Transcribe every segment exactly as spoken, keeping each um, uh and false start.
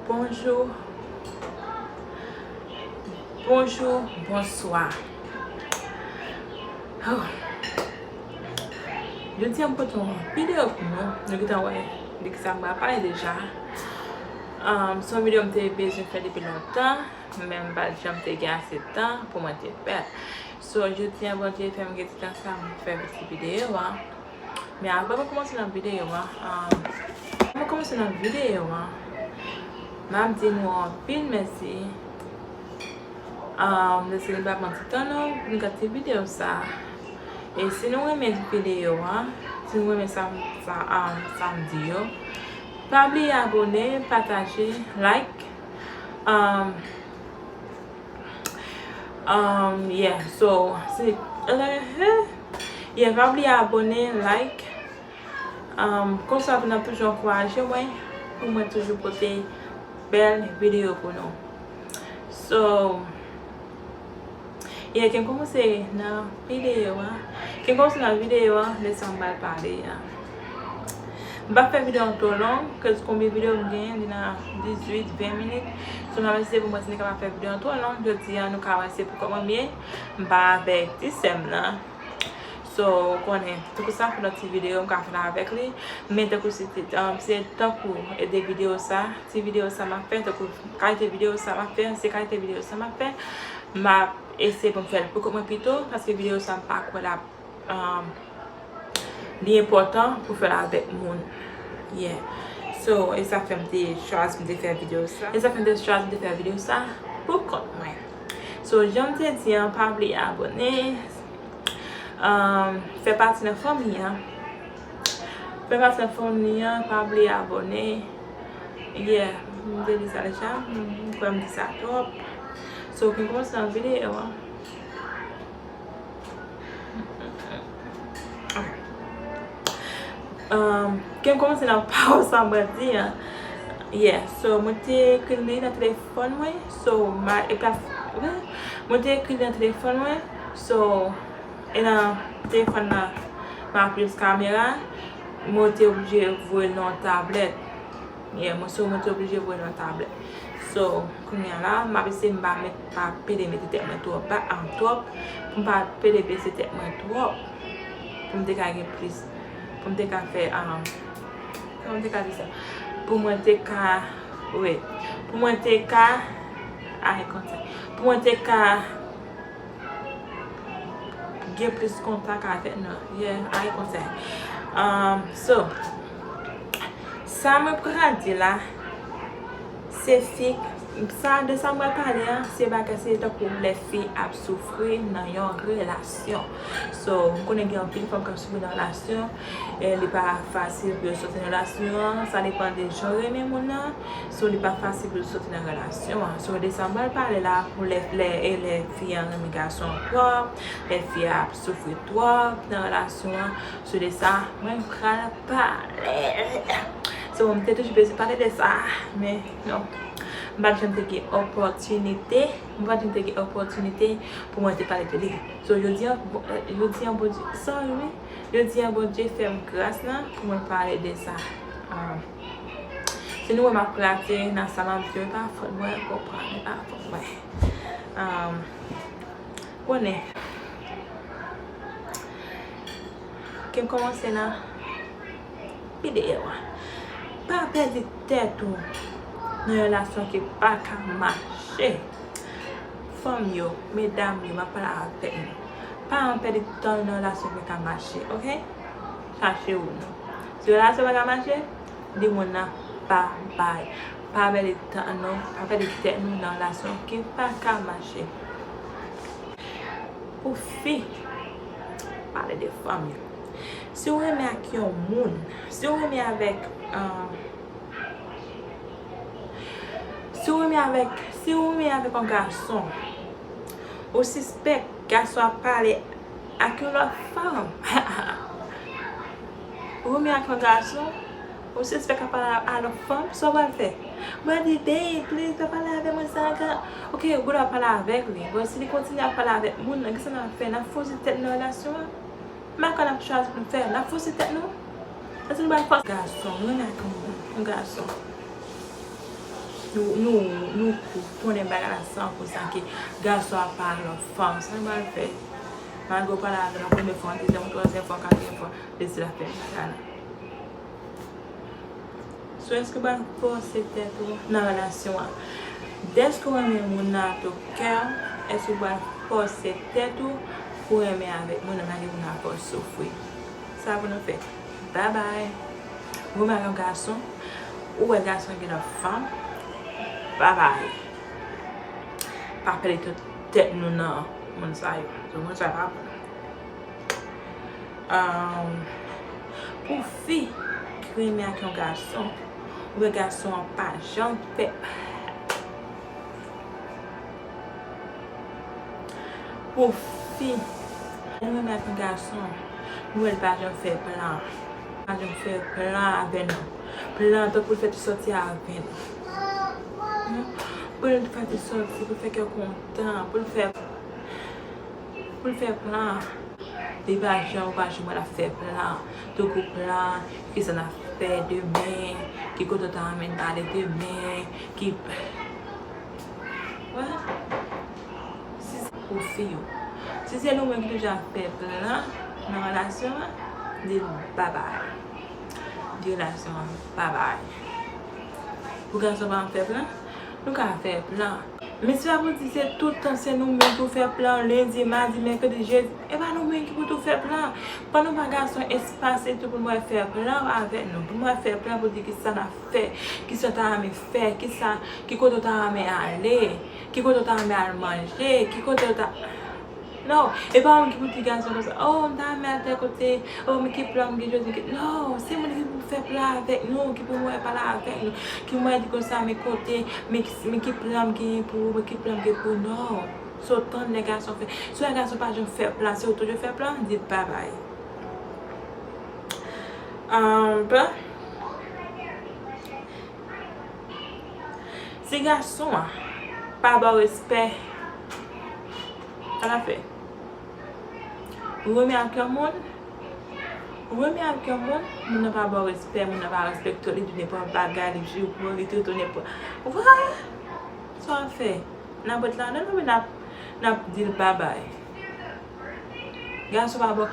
Bonjou. Bonjou, bonswa. Oh. Jodi a m pote yon videyo pou nou. Nou gentan wè de kisa m pral pale deja. Um, se yon videyo m te bezwen fè depi lontan, men m pa t janm te gen ase tan pou mwen te fè l. So, jodi a, Bondye fè m gen ti tan sa, m fè ti videyo a. Men avan mwen kòmanse nan videyo a, um, avan mwen kòmanse nan videyo a, m ap di nou anpil mèsi. Um, mèsi nou pa pran ti tan nou pou nou gade videyo sa. E si nou renmen videyo a, si nou renmen sa, sa, um, sa m di yo, pa bliye abone, pataje, like. Um, Um, yeah, so, se, yeah, pa bliye abone, like. Um, konsa pou n ap toujou ankouraje mwen, pou mwen toujou pote bèl videyo pou nou. So, yeah, ke m kòmanse nan videyo a. Ke m kòmanse nan videyo a, de sa m pral pale a. M p ap fè videyo an twò long, cause konbyen videyo m genyen, li nan dizuit, ven minit. So, m ap eseye pou mwen si nou kapab fè videyo an twò long. Jodi a, nou ka wè se pou kòman m ye. M pa avèk ti sè m nan. So, ou konnen, tankou sa fè nan ti videyo, m ka fè l avèk li. Men tankou se ti, um, se tankou e de videyo sa, ti videyo sa m ap fè, tankou kalite videyo sa m ap fè, se kalite videyo sa m ap fè. M ap eseye pou m fè l pou kont mwen pito, paske videyo sa m pa kwè l ap um, li enpòtan pou fè l avèk moun. Yeah. So, e sa fè m te chwazi pou m te fè videyo sa. E sa fè m te chwazi pou m te fè videyo sa pou kont mwen. So, jan m te di an, pa bliye abone. Um, fè pati nan fanmi an. Fè pati nan fanmi an, pa bliye abone. Yeah, m te di sa deja. M kwè m di sa twòp. So, pou n kòmanse nan videyo an. Um, ke m kòmanse nan pawòl sa mwen di an. Yeah, so mwen te ekri li nan telefòn mwen. So, ma, e pa, mwen te ekri li nan telefòn mwen. So, e nan telefòn nan, m ap use kamera. Mwen te oblije voye l nan tablèt. Yeah, mwen, so mwen te oblije voye l nan tablèt. So, kounye a la, m ap eseye m pa met, pa pede mete tèt mwen twò ba, um, twòp, pou m pa pede bese tèt mwen twòp, pou m te ka gen plis, pou m te ka fè, um, kòman m te ka di sa? Pou mwen te ka, wait, pou mwen te ka, ay, konsa, pou mwen te ka gen plis kontak avèk nou. Yeah, ay, konsa. Um, so, sa mwen pral di la, se fi, sa, de sa mwen pale a, se bagay, se tankou lè fi ap soufri nan yon relasyon. So, m konnen gen anpil fanm k ap soufri nan relasyon, e li pa fasil pou yo soti nan relasyon an, sa depann de jan w renmen moun nan. So, li pa fasil pou l soti nan relasyon an. So, de sa m pral pale la, pou lè, lè, e lè fi an renmen gason an twòp, lè fi a ap soufri twòp nan relasyon an. So, de sa, mwen pral pale. So, m te toujou bezwen pale de sa, men non. M pa t janm te gen opòtinite, m pa t janm te gen opòtinite pou mwen te pale de li. So, jodi an, bon, eh, jodi an, Bondye, sorry, wi. Jodi an, Bondye fè m gras la pou mwen pale de sa. Ah. Si nou wè m ap rate nan sa m ap di yo, e pa fòt mwen, konprann, e pa fòt mwen. Um, konnen. Ke m kòmanse nan videyo a. Pa pèdi tèt ou nan yon relasyon ki pa ka mache. Fanm yo, medam yo, m ap pale avèk nou. Pa janm pèdi tan nan relasyon ki ka mache, oke? Chache ou non. Si relasyon pa ka mache, di moun nan pa bay. Pa pèdi tan nou, pa pèdi tèt nou nan relasyon ki pa ka mache. Pou fi, pale de fanm yo. Si w renmen ak yon moun, si w renmen avèk, um, si w renmen avèk, si w renmen avèk yon gason, ou sispèk gason ap pale ak yon lòt fanm. Ou renmen ak yon gason, ou sispèk ap pale a lòt fanm, sa w pral fè? Ou pral di, "Babe, please, pa pale avè mwen sa ankò." Oke, ou gendwa pale avèk li. Bon, si li kontinye ap pale avèk moun nan, kisa n ap fè? N ap fòse tèt nan relasyon an? M pa kwè n ap chwazi pou n fè, n ap fòse tèt nou. Èske nou pral fòse gason, nou renmen ak yon moun, yon gason. Nou, nou, nou konnen bagay la san pou san ke gason ap pale lòt fanm. Sa nou pral fè? Malgre w pale avè l yon premye fwa, yon dezyèm, yon twazyèm fwa, yon katriyèm fwa, li di l ap fè bagay la. So, èske w pral fòse tèt ou nan relasyon an? Dèske w renmen moun nan ak tout kè w, èske w pral fòse tèt ou pou renmen avèk moun nan, malgre moun nan ap fè w soufri? Sa pou nou fè. Babay. Ou renmen ak yon gason, ou wè gason gen lòt fanm, babay. Pa pèdi tout tèt nou nan moun sa yo. So, moun sa yo pa bon. Ahn, pou fi ki renmen ak yon gason, ou wè gason an pa janm fè Pou fi, nou renmen ak yon gason, nou wè l pa janm fè plan. Pa janm fè plan avè nou. Plan tankou l fè te sòti avè nou. Hmm? Pou l fè te sòti, pou l fè kè w kontan, pou l fè, pou l fè plan. Li pa janm, ou pa janm wè l ap fè plan. Tankou plan, kisa n ap fè demen, ki kote w ta renmen n ale demen, ki Wè, si se pou fi yo. Si se nou menm ki toujou ap fè plan nan relasyon an, di l babay. Di relasyon an babay. Pou gason pa fè plan, nou ka fè plan. Men se pa pou di se tout tan se nou menm ki pou fè plan, lendi, madi, mèkredi, jedi. E pa nou menm ki pou tou fè plan. Ban nou pa gason espas etou pou nou al fè plan avèk nou. Pou nou al fè plan pou di kisa n ap fè, kisa w ta renmen fè, kisa, ki kote w ta renmen ale, ki kote w ta renmen al manje, ki kote w ta, non, e pa ou menm ki pou di gason konsa, o, m ta renmen al tèl kote, o, men ki plan m gen jodi, ki, non, se moun ki pou fè plan avèk nou, ki pou wè pale avèk nou, ki pou di konsa, men kote, men ki, men ki plan m gen pou ou, men ki plan m gen pou ou, non. So, tann lè gason fè, si w wè gason pa janm fè plan, se ou toujou fè plan, di l babay. Ahn, si gason an pa ba w respè, sa l ap fè? Ou renmen ak yon moun, ou renmen ak yon moun, moun nan pa ba w respè, moun nan pa respekte w, li di w nenpòt bagay, li jire w, li trete w nenpòt. Wè? Sa w ap fè? N ap ret ladan l oubyen n ap, n ap di l babay? Gason pa ba w,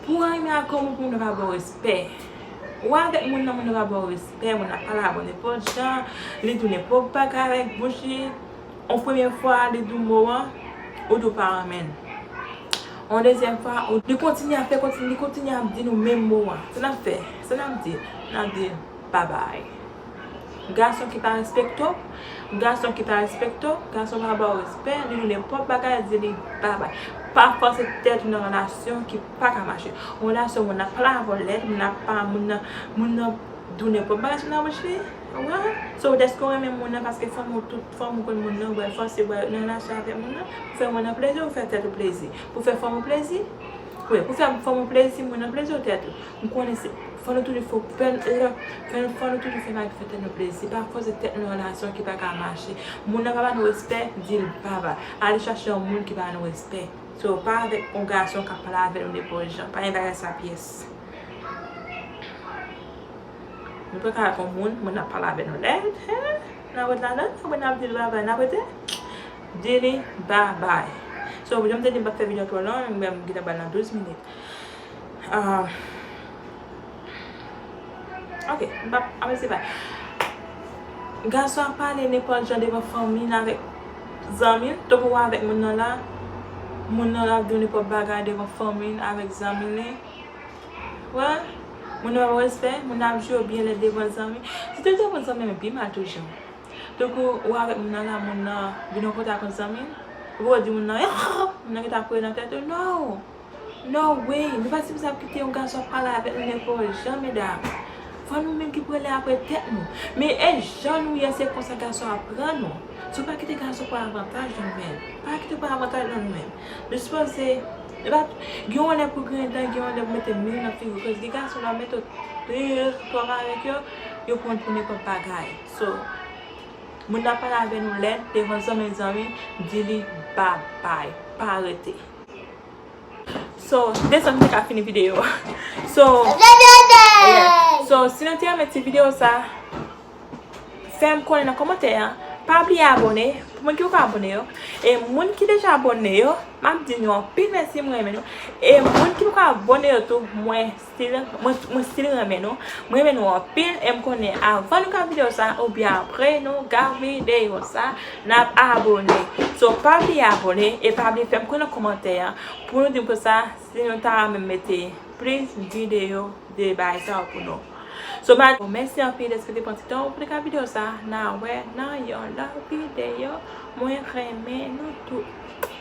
pou w renmen ak yon moun, pou moun nan pa ba w respè. Ou avèk moun nan, moun nan pa ba w respè, moun nan pale avè w nenpòt jan, li di w nenpòt bagay avèk bouch li. Yon premye fwa, li di w mo an, ou di w pa renmen l. Yon dezyèm fwa, ou, li kontinye ap fè, kontinye, li kontinye ap di nou menm mo an. Sa n ap fè? Sa n ap di? N ap di babay. Gason ki pa respekte w, gason ki pa respekte w, gason pa ba w respè, li di w nenpòt bagay, di li babay. Pa fòse tèt ou nan relasyon ki pa ka mache. Yon relasyon, moun nan pale avè w lèd, moun nan pa, moun nan, moun nan di w nenpòt bagay sou nan bouch li. Ou wè? So, dèske w renmen moun nan, paske fanm ou, tout fanm ou konn moun nan, w pral fòse, w pral nan relasyon avèk moun nan, pou fè moun nan plezi, ou fè tèt ou plezi. Pou fè fanm ou plezi, wi, pou fè fanm ou plezi, moun nan plezi, ou tèt ou. M konnen se, fò nou toujou fè, fè, fè, fò nou toujou fè mari fè tèt nou plezi. Pa fòse tèt nou nan relasyon ki pa ka mache. Moun nan pa ba nou respè, di l babay. Ale chache yon moun ki ba nou respè. So, pa avèk yon gason k ap pale avè nou nenpòt jan. Pa gen bagay sa pyès. Nou pa ka avèk yon moun, moun ap pale avè nou lèd, hein? N ap ret ladan, apre n ap di l babay, n ap rete? Di li babay. So, jan m te di m p ap fè videyo twò long, m gentan pral nan douz minit. Ah, ok, m p ap, apre se pa. Gason ap pale nenpòt jan devan fanmi l avèk zanmi l, tankou w avèk moun nan la, moun nan la ap di w nenpòt bagay devan fanmi l avèk zanmi l. Wè, moun nan pa ba w respè, moun nan ap jwe w byen lèd devan zanmi. Si te devan zanmi, men pi mal toujou. Tankou ou avèk moun nan la, moun nan vin nan kontak kont zanmi l, ou poko di moun nan, moun nan gentan ap kouri nan tèt ou, no! No way! Nou pa sipoze ap kite yon gason ap pale avèk nou nenpòt jan, medam. Fò nou menm ki prale apre tèt nou. Men e jan nou ye, se konsa gason ap pran nou. So pa kite gason pran avantaj nan nou menm. Pa kite pran avantaj nan nou menm. Nou sipoze, e pa, gen yon lè pou griyen dan, gen yon lè pou mete mi nan figi w. Koz gen gason lè w mete w twò mal avèk yo, yo pran w pou nenpòt bagay. So, moun nan pale avè nou lèd, devan zanmi zanmi, di li babay. Pa rete. So, desann m te ka fini videyo a. So, yeah. So, si nou te renmen ti videyo sa, Fè m konnen nan kòmantè a. Pa bliye abòne. Pou moun ki poko abòne yo, e moun ki deja abòne yo, m ap di nou anpil mèsi, mwen renmen nou. E moun ki poko abòne yo tou, mwen still, mwen, mwen still renmen nou. Mwen renmen nou anpil, e m konnen avan nou gade videyo sa, oubyen apre nou gade videyo sa, n ap abòne. So, pa bliye abòne, e pa bliye fè m konnen nan kòmantè a, pou nou di m konsa, si nou ta renmen mete plis videyo de bagay sa yo pou nou. So, ma, bon, mèsi anpil dèske w te pran ti tan w pou te gade videyo sa. N a wè nan yon lòt videyo. Mwen renmen nou tout.